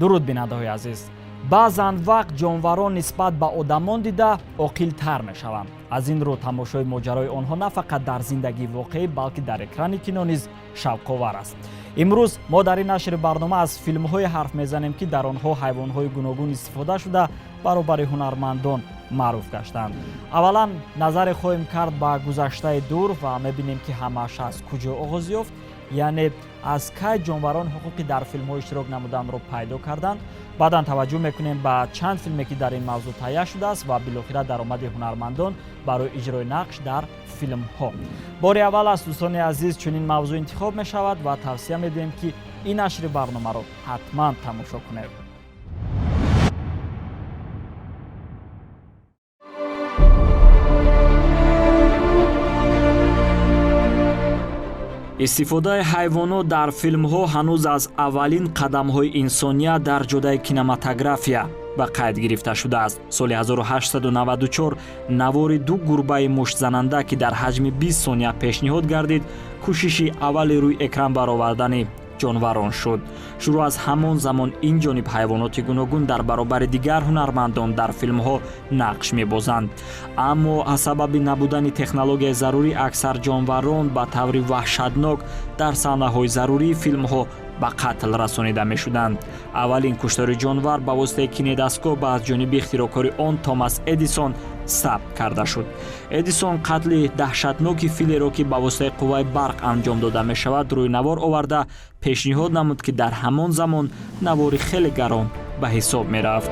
Дуруд, бинандаҳои азиз. Баъзан вақт ҷонварон нисбат ба одамон дида оқилтар мешаванд. Аз ин рӯ тамошои моҷарои онҳо на фақат дар зиндагии воқеӣ, балки дар экрани кино низ шавқовар аст. Имрӯз мо дар ин нашри барнома аз филмҳое ҳарф мезанем, ки дар онҳо ҳайвонҳои гуногун истифода шуда, баробари ҳунармандон маъруф гаштанд. Аввалан назаре хоҳем кард ба гузаштаи дур ва мебинем, ки ҳамааш аз куҷо оғоз ёфт, яъне аз кай ҷонварон ҳуқуқи дар филмҳо иштирок намуданро пайдо карданд. Баъдан таваҷҷӯҳ мекунем ба чанд филме, ки дар ин мавзӯъ таҳия шудааст, ва билохира даромади ҳунармандон барои иҷрои нақш дар филмҳо. Бори аввал аст, дӯстони азиз, чунин мавзӯъ интихоб мешавад ва тавсия медиҳем, ки ин нашри барномаро ҳатман тамошо кунед. Истифодаи ҳайвонот дар филмҳо ҳанӯз аз аввалин қадамҳои инсоният дар ҷодаи кинематография ба қайд гирифта шудааст. Соли 1894 навори ду гурбаи муштзананда, ки дар ҳаҷми 20 сония пешниҳод гардид, кӯшиши аввали рӯи экран баровардани ҷонварон шуд. Шурӯъ аз ҳамон замон ин ҷониб ҳайвоноти гуногун дар баробари дигар ҳунармандон дар филмҳо нақш мебозанд. Аммо аз сабаби набудани технологияи зарурӣ аксар ҷонварон ба таври ваҳшатнок дар саҳнаҳои зарурии филмҳо ба қатл расонида мешуданд. Аввалин куштори ҷонвар ба воситаи кинедастгоҳ ба аз ҷониби ихтироъкори он Томас Эдисон сабт карда шуд. Эдисон қатли даҳшатноки филеро, ки ба воситаи қувваи барқ анҷом дода мешавад, рӯи навор оварда пешниҳод намуд, ки дар ҳамон замон навори хеле гарон ба ҳисоб мерафт.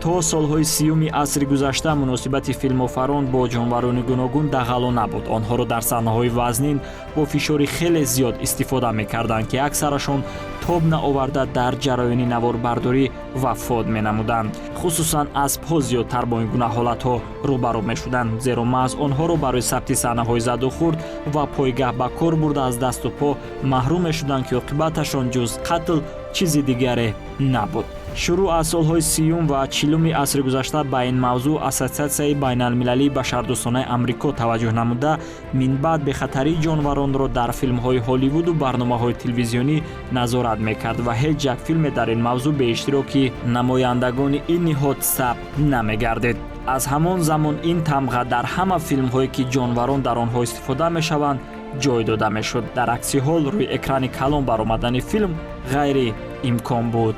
То солҳои 30-уми асри гузашта муносибати филмофарон бо ҷонварони гуногун дағалона буд. Онҳоро дар саҳнаҳои вазнин бо фишори хеле зиёд истифода мекарданд, ки аксарашон тоб наоварда дар ҷараёни наворбардорӣ вафот менамуданд. Хусусан аспҳо зиёдтар бо ин гуна ҳолатҳо рӯбарӯ мешуданд, зеро маҳз онҳоро барои сабти саҳнаҳои задухӯрд ва пойгаҳ ба кор бурда, аз дасту по маҳрум мешуданд, ки оқибаташон ҷуз қатл чизи дигаре набуд. Шурӯъ аз солҳои 30-ум ва 40-уми асри гузашта ба ин мавзӯъ Ассотсиатсияи байналмилалии башардӯстонаи Амрико таваҷҷӯҳ намуда, минбаъд бехатарии ҷонваронро дар филмҳои Ҳолливуду барномаҳои телевизионӣ назорат мекард ва ҳеҷ як филме дар ин мавзӯъ бе иштироки намояндагони ин ниҳод сабт намегардид. Аз ҳамон замон ин тамға дар ҳама филмҳое, ки ҷонварон дар онҳо истифода мешаванд, ҷой дода мешуд. Дар акси ҳол рӯи экрани калон баромадани филм ғайриимкон буд.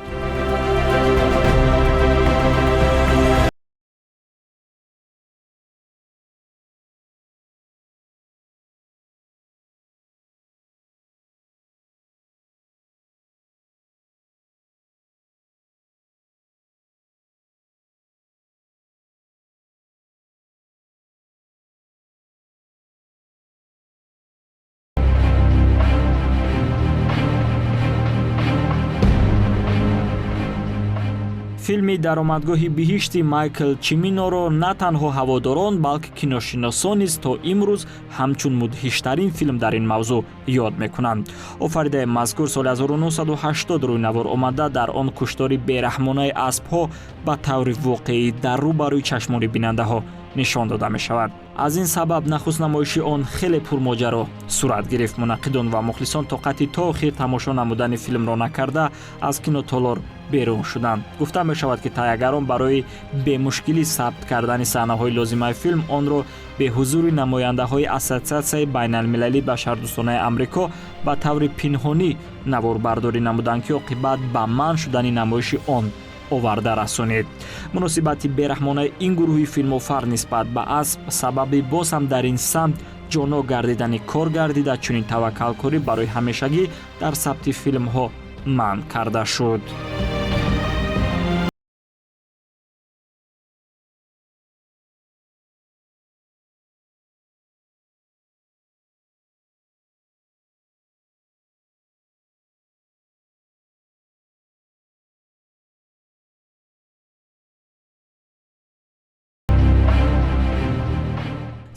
Филми «Даромадгоҳи биҳишти» Майкл Чиминоро на танҳо ҳаводорон, балки киношиносон низ то имрӯз ҳамчун мудҳиштарин филм дар ин мавзӯъ ёд мекунанд. Офаридаи мазкур соли 1980 рӯи навор омада, дар он куштори бераҳмонаи аспҳо ба таври воқеӣ дар рӯ ба рӯи чашмони бинандаҳо нишон дода мешавад. Аз ин сабаб нахуст намоиши он хеле пурмоҷаро сурат гирифт. Мунаққидон ва мухлисон тоқати то охир тамошо намудани филмро накарда, аз кинотолор берун шуданд. Гуфта мешавад, ки таҳиягарон барои бемушкилӣ сабт кардани саҳнаҳои лозимаи филм онро беҳузури намояндаҳои Ассотсиатсияи байналмилалии башардӯстонаи Амрико ба таври пинҳонӣ наворбардорӣ намуданд, ки оқибат ба манъ шудани намоиши он оварда расонид. Муносибати бераҳмонаи ин гурӯҳи филмофар нисбат ба асп сабаби боз ҳам дар ин самт ҷонок гардидани кор гардида, чунин таваккалкорӣ барои ҳамешагӣ дар сабти филмҳо манъ карда шуд.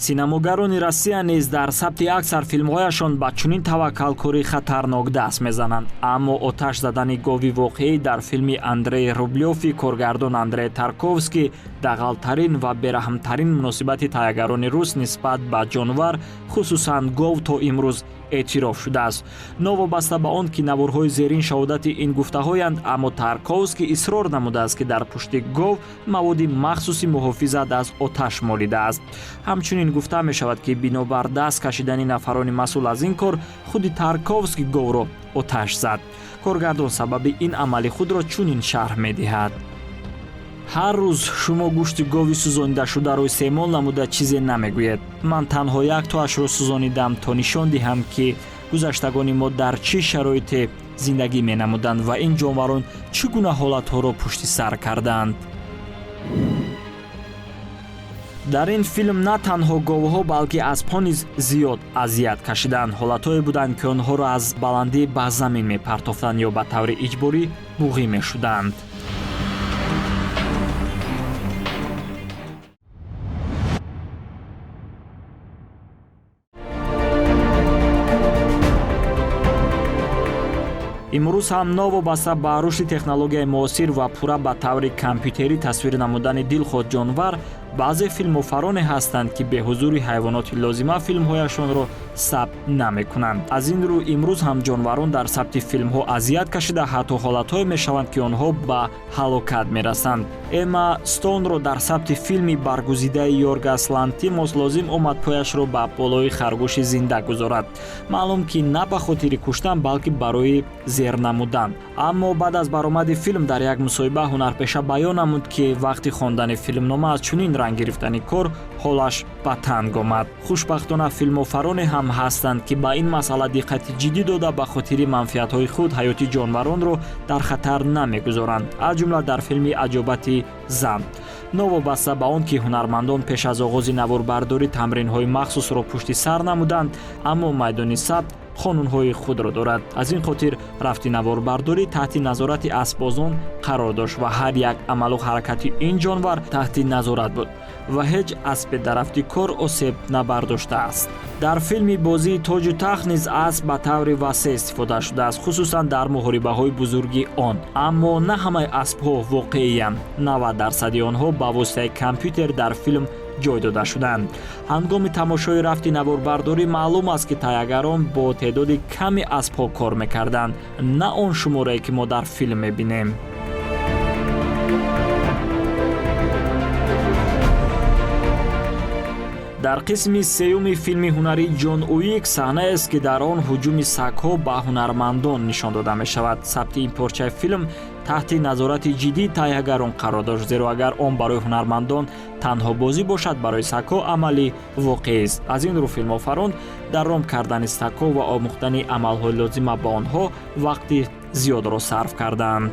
Синамогарони Россия низ дар сабти аксар филмҳояшон ба чунин таваккалкории хатарнок даст мезананд. Аммо оташ задани гови воқеӣ дар филми Андрей Рублёфи коргардон Андрей Тарковский дағалтарин ва бераҳмтарин муносибати таҳиягарони рус нисбат ба ҷонвар, хусусан гов, то имрӯз Эътироф шудааст. Новобаста ба он ки наворҳои зерин шаҳодати ин гуфтаҳоянд, аммо Тарковский исрор намудааст, ки дар пушти гов маводи махсуси муҳофизат аз оташ молидааст. Ҳамчунин гуфта мешавад, ки бинобар даст кашидани нафарони масъул аз ин кор, худи Тарковский говро оташ зад. Коргардон сабаби ин амали худро чунин шарҳ медиҳад: «Ҳар рӯз шумо гӯшти гови сӯзонидашударо истеъмол намуда, чизе намегӯед. Ман танҳо як тоашро сӯзонидам, то нишон диҳам, ки гузаштагони мо дар чӣ шароите зиндагӣ менамуданд ва ин ҷонварон чӣ гуна ҳолатҳоро пушти сар карданд». Дар ин филм на танҳо говҳо, балки аспҳо низ зиёд азият кашиданд. Ҳолатҳое буданд, ки онҳоро аз баландӣ ба замин мепартофтанд ё ба таври иҷборӣ буғӣ мешуданд. Имрӯз ҳам новобаста ба рушди технологияи муосир ва пурра ба таври компютерӣ тасвир намудани дилхоҳ ҷонвар, баъзе филмофароне ҳастанд, ки беҳузури ҳайвоноти лозима филмҳояшонро сабт намекунанд. Аз ин рӯ имрӯз ҳам ҷонварон дар сабти филмҳо азият кашида, ҳатто ҳолатҳое мешаванд, ки онҳо ба ҳалокат мерасанд. Эмма Стоунро дар сабти филми баргузидаи Йоргас Лантимос лозим омад пояшро ба болои харгӯши зинда гузорад. Маълум, ки на ба хотири куштан, балки барои зер намудан. Аммо баъд аз баромади филм дар як мусоҳиба ҳунарпеша баён намуд, ки вақти хондани филмнома аз чунин ранг гирифтани кор ҳолаш ба танг омад. Хушбахтона, филмофароне ҳам ҳастанд, ки ба ин масъала диққати ҷиддӣ дода, ба хотири манфиатҳои худ ҳаёти ҷонваронро дар хатар намегузоранд, аз ҷумла дар филми «Аҷобати зан». Новобаста ба он ки ҳунармандон пеш аз оғози наворбардорӣ тамринҳои махсусро пушти сар намуданд, аммо майдони сабт қонунҳои худро дорад. Аз ин хотир рафти наворбардорӣ таҳти назорати аспбозон қарор дошт ва ҳар як амалу ҳаракати ин ҷонвар таҳти назорат буд ва ҳеҷ аспе дар рафти кор осеб набардоштааст. Дар филми «Бозии тоҷу тахт» низ асп ба таври васеъ истифода шудааст, хусусан дар муҳорибаҳои бузурги он. Аммо на ҳамаи аспҳо воқеиянд. 90 дарсади онҳо ба воситаи компютер дар филм ҷой дода шуданд. Ҳангоми тамошои рафти наворбардорӣ маълум аст, ки таҳиягарон бо теъдоди ками аспҳо кор мекарданд, на он шуморае, ки мо дар филм мебинем. Дар қисми сеюми филми ҳунарии «Ҷон Уик» саҳнаест, ки дар он ҳуҷуми сагҳо ба ҳунармандон нишон дода мешавад. Сабти ин порчаи филм таҳти назорати ҷиддии таҳиягарон қарор дошт, зеро агар он барои ҳунармандон танҳо бозӣ бошад, барои сагҳо амали воқеист. Аз ин рӯ филмофарон дар ром кардани сагҳо ва омӯхтани амалҳои лозима ба онҳо вақти зиёдро сарф карданд.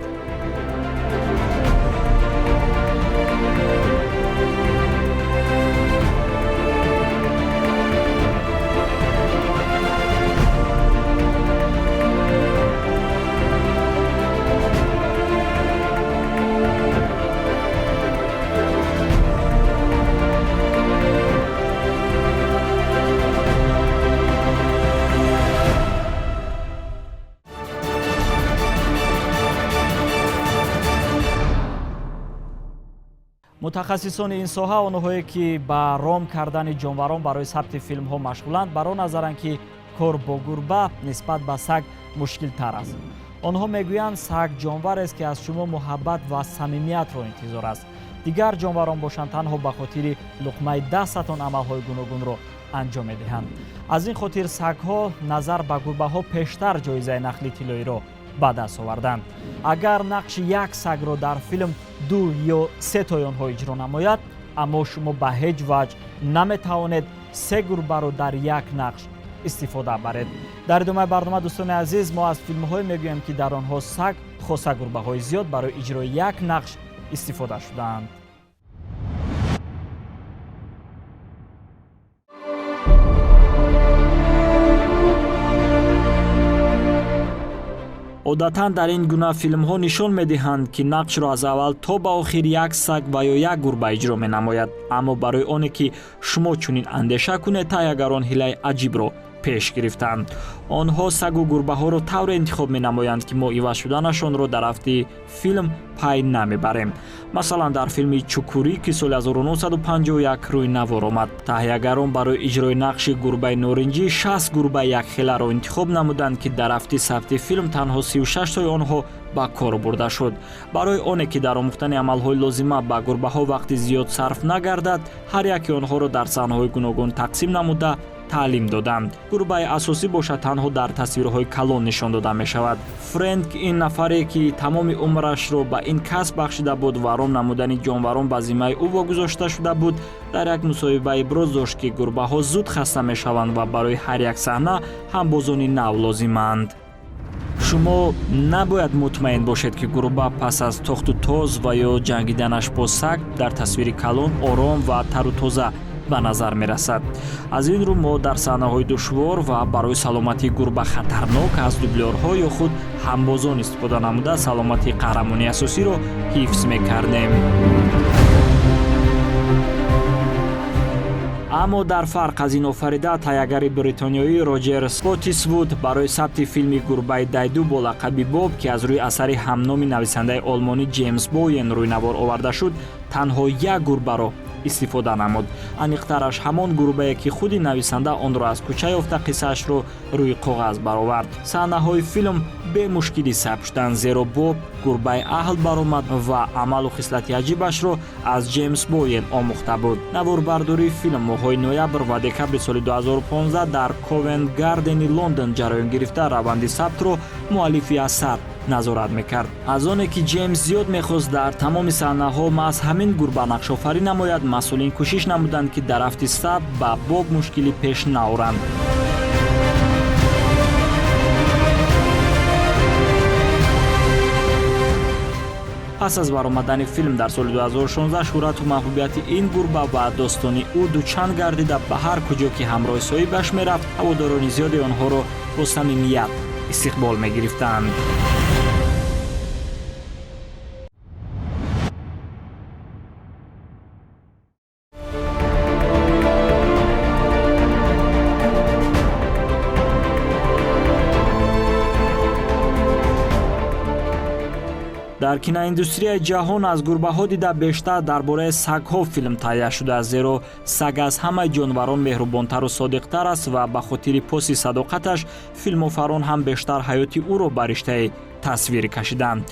Мутахассисони ин соҳа, онҳое ки ба ром кардани ҷонварон барои сабти филмҳо машғуланд, бар он назаранд, ки кор бо гурба нисбат ба саг мушкилтар аст. Онҳо мегӯянд, саг ҷонварест, ки аз шумо муҳаббат ва самимиятро интизор аст. Дигар ҷонварон бошанд, танҳо ба хотири луқмаи дастатон амалҳои гуногунро анҷом медиҳанд. Аз ин хотир сагҳо назар ба гурбаҳо пештар ҷоизаи Нахли тиллоиро ба даст оварданд. Агар нақши як сагро дар филм ду ё се тои онҳо иҷро намояд, аммо шумо ба ҳеҷ ваҷҳ наметавонед се гурбаро дар як нақш истифода баред. Дар идомаи барнома, дӯстони азиз, мо аз филмҳое мегӯем, ки дар онҳо саг, хоса гурбаҳои зиёд барои иҷрои як нақш истифода шудаанд. Одатан дар ин гуна филмҳо нишон медиҳанд, ки нақшро аз аввал то ба охир як саг ва ё як гурба иҷро менамояд. Аммо барои оне ки шумо чунин андеша кунед, таҳиягарон ҳилаи аҷибро пеш Пеш гирифтанд. Онҳо сагу гурбаҳоро тавре интихоб менамоянд, ки мо иваз шуданашонро дар рафти филм пай намебарем. Масалан, дар филми «Чукурӣ», ки соли 1951 рӯи навор омад, таҳиягарон барои иҷрои нақши гурбаи норинҷӣ 60 гурбаи якхеларо интихоб намуданд, ки дар рафти сабти филм танҳо 36тои онҳо ба кор бурда шуд. Барои оне ки дар омӯхтани амалҳои лозима ба гурбаҳо вақти зиёд сарф нагардад, ҳар яке онҳоро дар саҳнаҳои гуногун тақсим намуда таълим доданд. Гурбаи асосӣ бошад, танҳо дар тасвирҳои калон нишон дода мешавад. Френк, ин нафаре ки тамоми умрашро ба ин касб бахшида буд ва ром намудани ҷонварон ба зиммаи ӯ вогузошта шуда буд, дар як мусоҳиба иброз дошт, ки гурбаҳо зуд хаста мешаванд ва барои ҳар як саҳна ҳамбозони нав лозиманд. Шумо набояд мутмаин бошед, ки гурба пас аз тохту тоз ва ё ҷангиданаш бо саг дар тасвири калон ором ва тару тоза ба назар мерасад. Аз ин рӯ мо дар саҳнаҳои душвор ва барои саломатии гурба хатарнок аз дублёрҳо ё худ ҳамбозон истифода намуда, саломатии қаҳрамони асосиро ҳифз мекардем. Аммо дар фарқ аз ин офарида, таҳиягари бритониёӣ Роҷер Спотисвуд барои сабти филми «Гурбаи дайду» бо лақаби Боб, ки аз рӯи асари ҳамноми нависандаи олмонӣ Ҷеймс Боуен рӯи навор оварда шуд, танҳо як гурбаро истифода намуд. Аниқтараш, ҳамон гурбае, ки худи нависанда онро аз кӯча ёфта, қиссаашро рӯи коғаз баровард. Саҳнаҳои филм бемушкилӣ сабт шуданд, зеро Боб гурбаи аҳл баромад ва амалу хислати аҷибашро аз Ҷеймс Боуен омӯхта буд. Наворбардории филм моҳҳои ноябр ва декабри соли 2015 дар Ковент Гардени Лондон ҷараён гирифта, раванди сабтро муаллифи асар назорат мекард. Аз оне ки Ҷеймс зиёд мехост дар тамоми саҳнаҳо маҳз ҳамин гурба нақшофарӣ намояд, масъулин кӯшиш намуданд, ки дар рафти сабт ба Боб мушкилӣ пеш наоранд. Пас аз баромадани филм дар соли 2016, шӯҳрату маҳбубияти ин гурба ва достони ӯ дучанд гардида, ба ҳар куҷо ки ҳамроҳи соҳибаш мерафт, ҳаводорони зиёде онҳоро бо самимият истиқбол мегирифтанд. Дар киноиндустрияи ҷаҳон аз гурбаҳо дида бештар дар бораи сагҳо филм таҳия шудааст, зеро саг аз ҳамаи ҷонварон меҳрубонтару содиқтар аст ва ба хотири поси садоқаташ филмофарон ҳам бештар ҳаёти ӯро ба риштаи тасвир кашиданд.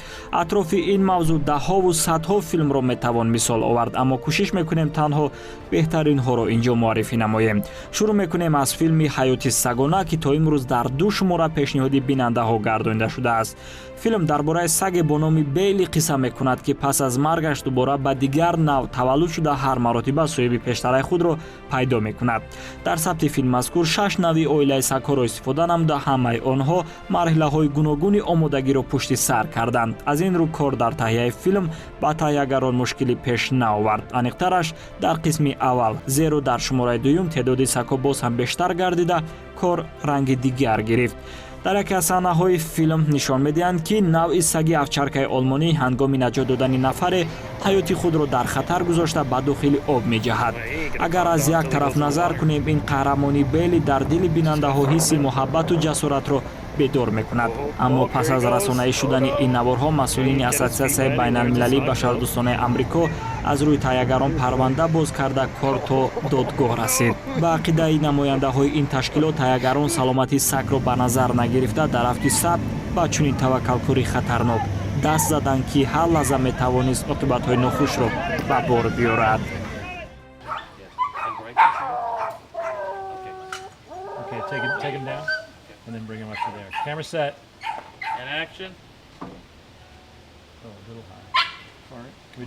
Атрофи ин мавзӯъ даҳҳову садҳо филмро метавон мисол овард, аммо кӯшиш мекунем танҳо беҳтаринҳоро инҷо муаррифӣ намоем. Шурӯъ мекунем аз филми «Ҳаёти сагона», ки то имрӯз дар ду шумора пешниҳоди бинандаҳо гардонида шудааст. Филм дар бораи саге бо номи Бейли қисса мекунад, ки пас аз маргаш дубора ба дигар нав таваллуд шуда, ҳар маротиба соҳиби пештараи худро пайдо мекунад. Дар сабти филм мазкур шаш нави оилаи сагҳоро истифода намуда, ҳамаи онҳо марҳилаҳои гуногуни омодагиро пушти сар карданд. Аз ин рӯ кор дар таҳияи филм ба таҳиягарон мушкилӣ пеш наовард, аниқтараш дар қисми аввал, зеро дар шумораи дуюм теъдоди сагҳо боз ҳам бештар гардида, кор ранги дигар гирифт. Дар яке аз саҳнаҳои филм нишон медиҳанд, ки навъи саги овчаркаи олмонӣ ҳангоми наҷот додани нафаре ҳаёти худро дар хатар гузошта, ба дохили об меҷаҳад. Агар аз як тараф назар кунем, ин қаҳрамони Бейли дар дили бинандаҳо ҳисси муҳаббату ҷасоратро бедор мекунад, аммо пас аз расонаӣ шудани ин наворҳо масъулини Ассотсиатсияи байналмилалии башардӯстонаи Амрико аз рӯи таҳиягарон парванда боз карда, кор то додгоҳ расид. Ба ақидаи намояндаҳои ин ташкилот, таҳиягарон саломатии сагро ба назар нагирифта, дар рафти сабт ба чунин таваккалкории хатарнок даст заданд, ки ҳар лаҳза метавонист оқибатҳои нохушро ба бор биёрад. Okay, take him down and then bring him up to there. Camera set. And action. Oh, a little high. All right. Can we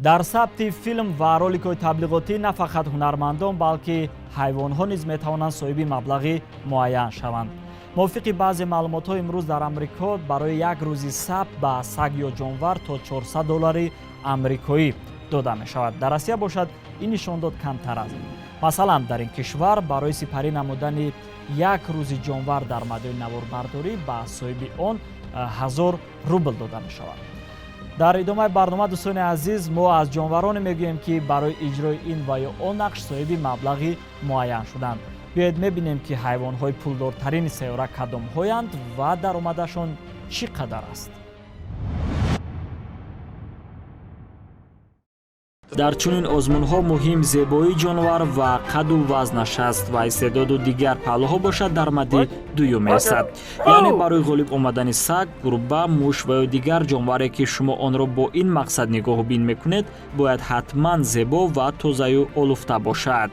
Дар сабти филм ва роликҳои таблиғотӣ на фақат ҳунармандон, балки ҳайвонҳо низ метавонанд соҳиби маблағи муайян шаванд. Мувофиқи баъзе маълумотҳо, имрӯз дар Амрико барои як рӯзи сабт ба саг ё ҷонвар то 400 доллари амрикоӣ Дода мешавад. Дар Россия бошад, ин нишондод камтар аст. Масалан, дар ин кишвар барои сипарӣ намудани як рӯзи ҷонвар дар мадои наворбардорӣ ба соҳиби он 1000 рубл дода мешавад. Дар идомаи барнома, дӯстони азиз, мо аз ҷонвароне мегӯем, ки барои иҷрои ин ва ё он нақш соҳиби маблағи муайян шуданд. Биёед мебинем, ки ҳайвонҳои пулдортарини сайёра кадомҳоянд ва даромадашон чӣ қадар аст. Дар чунин озмунҳо муҳим зебоии ҷонвар ва қаду вазнаш аст ва истеъдоду дигар паҳлӯҳо бошад, дар мади дуюм мерасад. Яъне барои ғолиб омадани саг, гурба, муш ва ё дигар ҷонваре, ки шумо онро бо ин мақсад нигоҳубин мекунед, бояд ҳатман зебо ва тозаю олуфта бошад.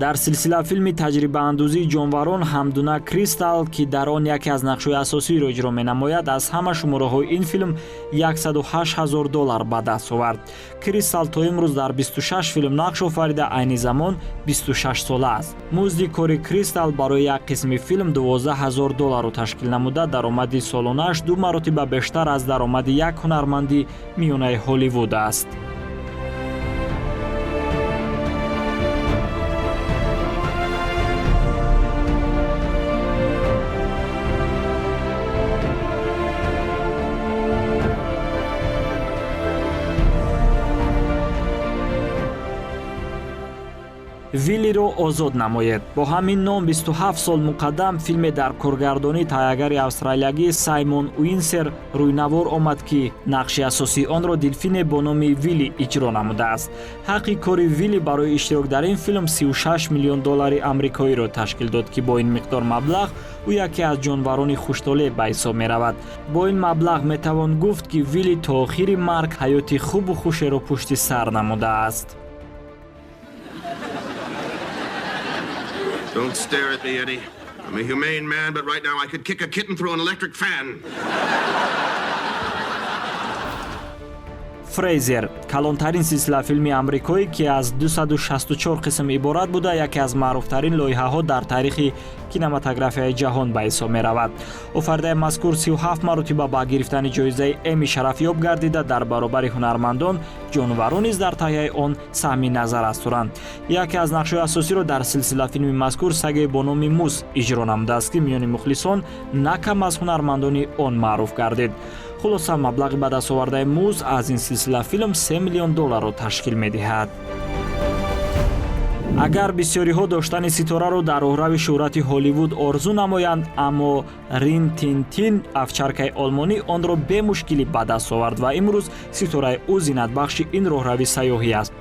Дар силсилафилми таҷрибаандӯзии ҷонварон ҳамдуна Кристал, ки дар он яке аз нақшҳои асосиро иҷро менамояд, аз ҳама шумораҳои ин филм 108 ҳазор доллар ба даст овард. Кристал то имрӯз дар 26 филм нақш офарида, айни замон 26 сола аст. Музди кори Кристал барои як қисми филм 12 ҳазор долларро ташкил намуда, даромади солонааш ду маротиба бештар аз даромади як ҳунарманди миёнаи Ҳолливуд аст. Виллиро озод намоед. Бо ҳамин ном 27 сол муқаддам филме дар коргардонии таҳиягари австралиягӣ Саймон Уинсер рӯйнавор омад, ки нақши асосии онро делфине бо номи Вилли иҷро намудааст. Ҳаққи кори Вилли барои иштирок дар ин филм 36 миллион доллари амрикоиро ташкил дод, ки бо ин миқдор маблағ ӯ яке аз ҷонварони хуштолеъ ба ҳисоб меравад. Бо ин маблағ метавон гуфт, ки Вилли то охири марг ҳаёти хубу хушеро пушти сар намудааст. Don't stare at me, Eddie. I'm a humane man, but right now I could kick a kitten through an electric fan. Фрейзер, калонтарин силсилафилми амрикоӣ, ки аз 264 қисм иборат буда, яке аз маъруфтарин лоиҳаҳо дар таърихи кинематографияи ҷаҳон ба ҳисоб меравад. Офаридаи мазкур 37 маротиба ба гирифтани ҷоизаи Эми шарафёб гардида, дар баробари ҳунармандон ҷонварон низ дар таҳияи он саҳми назаррас доранд. Яке аз нақшҳои асосиро дар силсилафилми мазкур саге бо номи Мус иҷро намудааст, ки миёни мухлисон на кам аз ҳунармандони он маъруф гардид. Хулоса, маблағи ба даст овардаи Муз аз ин силсилафилм 3 миллион долларро ташкил медиҳад. Агар бисёриҳо доштани ситораро дар роҳрави шӯҳрати Ҳолливуд орзу намоянд, аммо Рин Тин Тин, овчаркаи олмонӣ, онро бемушкилӣ ба даст овард ва имрӯз ситораи ӯ зинатбахши ин роҳрави сайёҳӣ аст.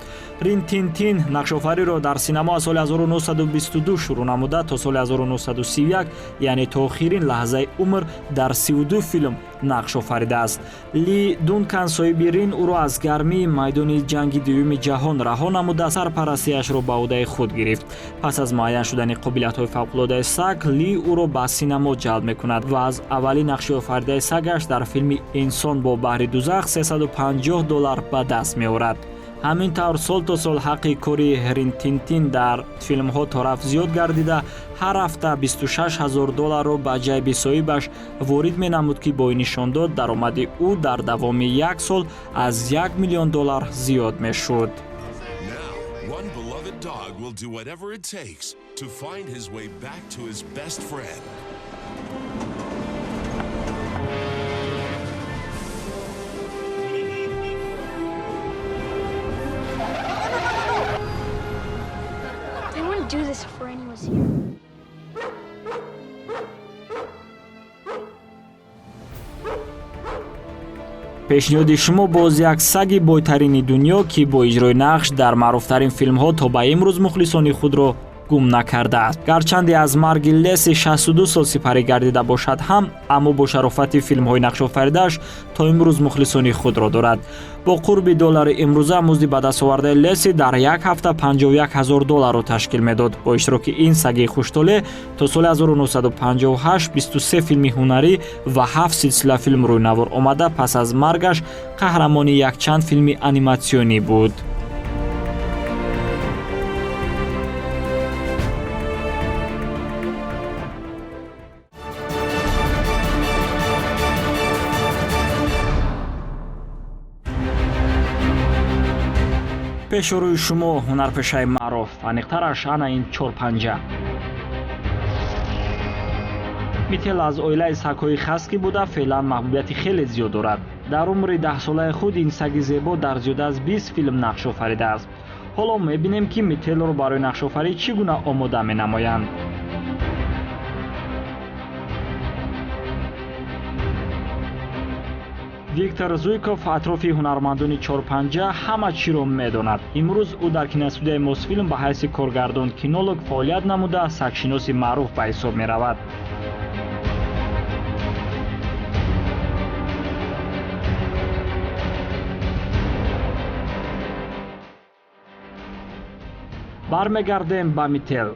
Рин Тин Тин нақшофариро дар синамо аз соли 1922 шурӯъ намуда, то соли 1931, яъне то охирин лаҳзаи умр, дар 32 филм нақш офаридааст. Ли Дункан, соҳиби Рин, ӯро аз гармии майдони ҷанги дуюми ҷаҳон раҳо намуда, сарпарастиашро ба ӯҳдаи худ гирифт. Пас аз муайян шудани қобилиятҳои фавқулодаи саг, Ли ӯро ба синамо ҷалб мекунад ва аз аввалин нақши офаридаи сагаш дар филми «Инсон бо баҳри дузах» 350 доллар ба даст меорад. Ҳамин тавр, сол то сол ҳаққи кори Ринтинтин дар филмҳо торафт зиёд гардида, ҳар ҳафта 26 ҳазор долларро ба ҷайби соҳибаш ворид менамуд, ки бо ин нишондод даромади ӯ дар давоми як сол аз 1 миллион доллар зиёд мешуд. One beloved dog will do whatever it takes to find his way back to his best friend. I wouldn't do this if Rainy was here. Пешниҳоди шумо боз як саги бойтарини дунё, ки бо иҷрои нақш дар маъруфтарин филмҳо то ба имрӯз мухлисони худро гум накардааст. Гарчанде аз марги Леси 62 сол сипарӣ гардида бошад ҳам, аммо бо шарофати филмҳои нақшофаридааш то имрӯз мухлисони худро дорад. Бо қурби доллари имрӯза музди ба дастовардаи Леси дар як ҳафта 51 ҳазор долларро ташкил медод. Бо иштироки ин саги хуштолеъ то соли 1958 23 филми ҳунарӣ ва 7 силсила филм рӯйнавор омада, пас аз маргаш қаҳрамони якчанд филми аниматсионӣ буд. Пеши рӯи шумо ҳунарпешаи маъруф, аниқтараш ана ин чорпанҷа. Мител аз оилаи сагҳои хаски буда, феълан маҳбубияти хеле зиёд дорад. Дар умри 10-солаи худ ин саги зебо дар зиёда аз 20 филм нақш офаридааст. Ҳоло мебинем, ки Мителро барои нақшофарӣ чӣ гуна омода менамоянд. Виктор Зуйков атрофи ҳунармандони чорпанҷа ҳама чиро медонад. Имрӯз ӯ дар киностудияи Мосфилм ба ҳайси коргардон кинолог фаъолият намуда, сагшиноси маъруф ба ҳисоб меравад. Бармегардем ба Мител.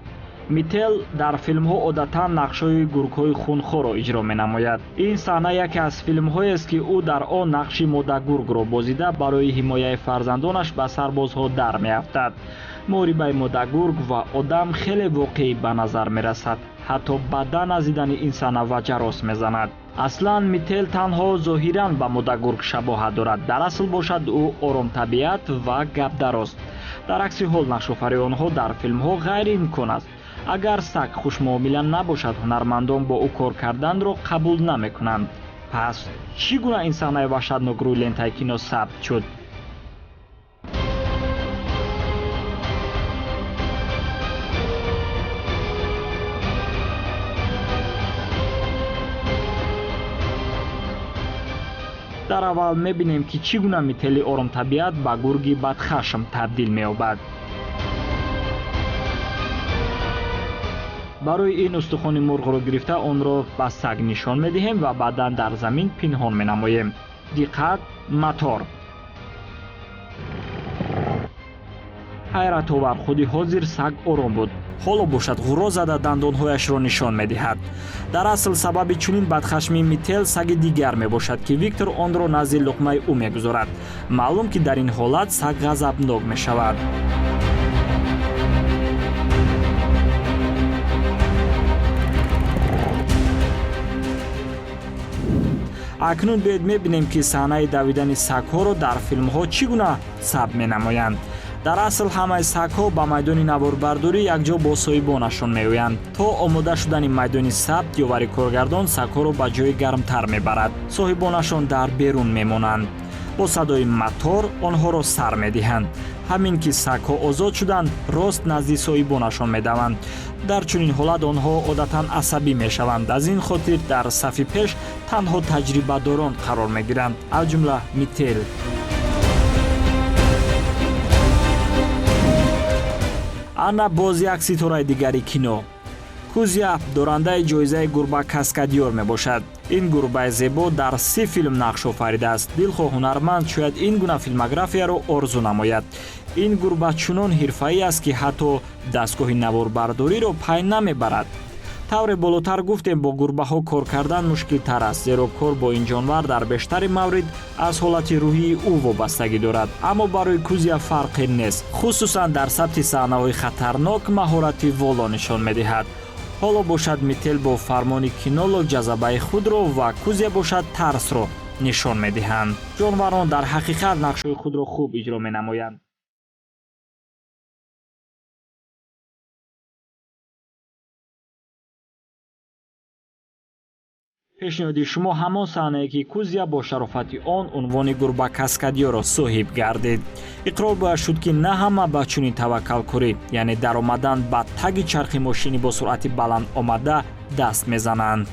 Мител дар филмҳо одатан нақшҳои гургҳои хунхорро иҷро менамояд. Ин саҳна яке аз филмҳоест, ки ӯ дар он нақши модагургро бозида барои ҳимояи фарзандонаш ба сарбозҳо дар меафтад. Муҳорибаи модагург ва одам хеле воқеӣ ба назар мерасад. Ҳатто бадан аз дидани ин саҳна ваҷарос мезанад. Аслан Мител танҳо зоҳиран ба модагург шабоҳат дорад. Дар асл бошад ӯ оромтабиат ва гапдарост. Дар акси ҳол нақшофарии онҳо дар филмҳо ғайриимкон аст. Агар саг хушмуомила набошад, ҳунармандон бо ӯ кор карданро қабул намекунанд. Пас чӣ гуна ин саҳнаи ваҳшатнок рӯи лентаи кино сабт шуд? Дар аввал мебинем, ки чӣ гуна Мители оромтабиат ба гурги бадхашм табдил меёбад. Барои ин устухони мурғро гирифта онро ба саг нишон медиҳем ва баъдан дар замин пинҳон менамоем. Диққат, матор! Ҳайратовар, худи ҳозир саг ором буд. Ҳоло бошад ғурро зада дандонҳояшро нишон медиҳад. Дар асл сабаби чунин бадхашмии Мител саги дигар мебошад, ки Виктор онро назди луқмаи ӯ мегузорад. Маълум, ки дар ин ҳолат саг ғазабнок мешавад. Акнун биёед мебинем, ки саҳнаи давидани сагҳоро дар филмҳо чӣ гуна сабт менамоянд. Дар асл ҳамаи сагҳо ба майдони наворбардорӣ якҷо бо соҳибонашон меоянд. То омода шудани майдони сабт ёвари коргардон сагҳоро ба ҷои гармтар мебарад. Соҳибонашон дар берун мемонанд. Бо садои матор онҳоро сар медиҳанд. Ҳамин ки сагҳо озод шуданд, рост назди соҳибонашон медаванд. Дар чунин ҳолат онҳо одатан асабӣ мешаванд. Аз ин хотир дар сафи пеш танҳо таҷрибадорон қарор мегиранд, аз ҷумла Мител. Ана боз як ситораи дигари кино. Кузя дорандаи ҷоизаи гурба каскадёр мебошад. Ин гурбаи зебо дар 30 филм нақш офаридааст. Дилхоҳ ҳунарманд шояд ин гуна филмографияро орзу намояд. Ин гурба чунон ҳирфаӣ аст, ки ҳатто дастгоҳи наворбардориро пай намебарад. Тавре болотар гуфтем, бо гурбаҳо кор кардан мушкилтар аст, зеро кор бо ин ҷонвар дар бештари маврид аз ҳолати рӯҳии ӯ вобастагӣ дорад. Аммо барои Кузя фарқе нест. Хусусан дар сабти саҳнаҳои хатарнок маҳорати воло нишон медиҳад. Ҳоло бошад Мител бо фармони кинолог ҷазабаи худро ва Кузя бошад тарсро нишон медиҳанд. Ҷонварон дар ҳақиқат нақшҳои худро хуб иҷро менамоянд. Пешниҳоди шумо ҳамон саҳнае, ки Кузя бо шарофати он унвони гурба каскадёрро соҳиб гардид. Иқрор бояд шуд, ки на ҳама ба чунин таваккалкорӣ, яъне даромадан ба таги чархи мошини бо суръати баланд омада даст мезананд.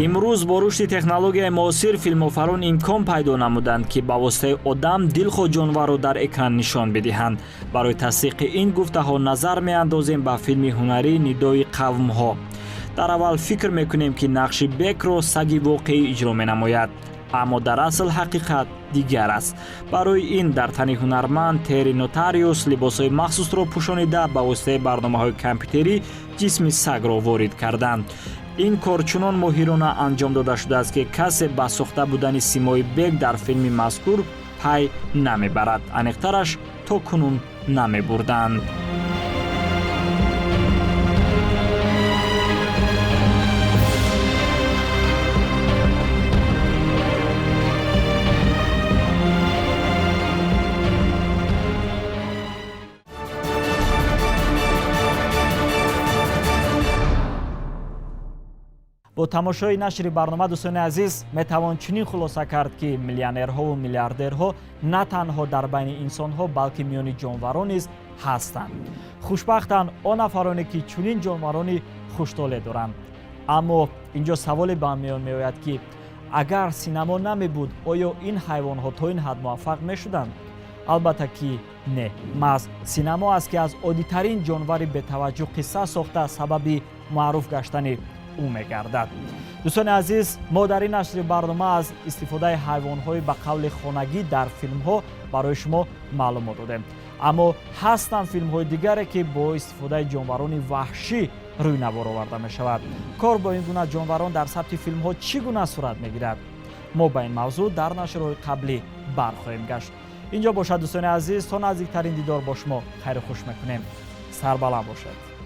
Имрӯз бо рушди технологияи муосир филмофарон имкон пайдо намуданд, ки ба воситаи одам дилхоҳ ҷонварро дар экран нишон бидиҳанд. Барои тасдиқи ин гуфтаҳо назар меандозем ба филми ҳунарии Нидои қавмҳо. Дар аввал фикр мекунем, ки нақши Бекро саги воқеӣ иҷро менамояд. Аммо дар асл ҳақиқат дигар аст. Барои ин дар тани ҳунарманд Терри Нотариус либосҳои махсусро пӯшонида ба воситаи барномаҳои компютерӣ ҷисми сагро ворид карданд. Ин кор чунон моҳирона анҷом дода шудааст, ки касе ба сохта будани симои Бек дар филми мазкур пай намебарад. Аниқтараш то кунун Намебурданд. Бо тамошои нашри барнома, дӯстони азиз, метавон чунин хулоса кард, ки миллионерҳову миллиардерҳо на танҳо дар байни инсонҳо, балки миёни ҷонварон низ ҳастанд. Хушбахтанд он нафароне, ки чунин ҷонварони хуштоле доранд. Аммо инҷо саволе ба миён меояд, ки агар синамо намебуд, оё ин ҳайвонҳо то ин ҳад муваффақ мешуданд? Албатта ки не. Маҳз синамо аст, ки аз оддитарин ҷонвари бетаваҷҷӯҳ қисса сохта, сабаби маъруф гаштани ӯ мегардад. Дӯстони азиз, мо дар ин нашри барнома аз истифодаи ҳайвонҳои ба қавли хонагӣ дар филмҳо барои шумо маълумот додем. Аммо ҳастанд филмҳои дигаре, ки бо истифодаи ҷонварони ваҳшӣ рӯй навор оварда мешавад. Кор бо ин гуна ҷонварон дар сабти филмҳо чӣ гуна сурат мегирад? Мо ба ин мавзӯъ дар нашрҳои қаблӣ бархоҳем гашт. Инҷо бошад, дӯстони азиз, то наздиктарин дидор бо шумо хайру хуш мекунем. Сарбаланд бошед.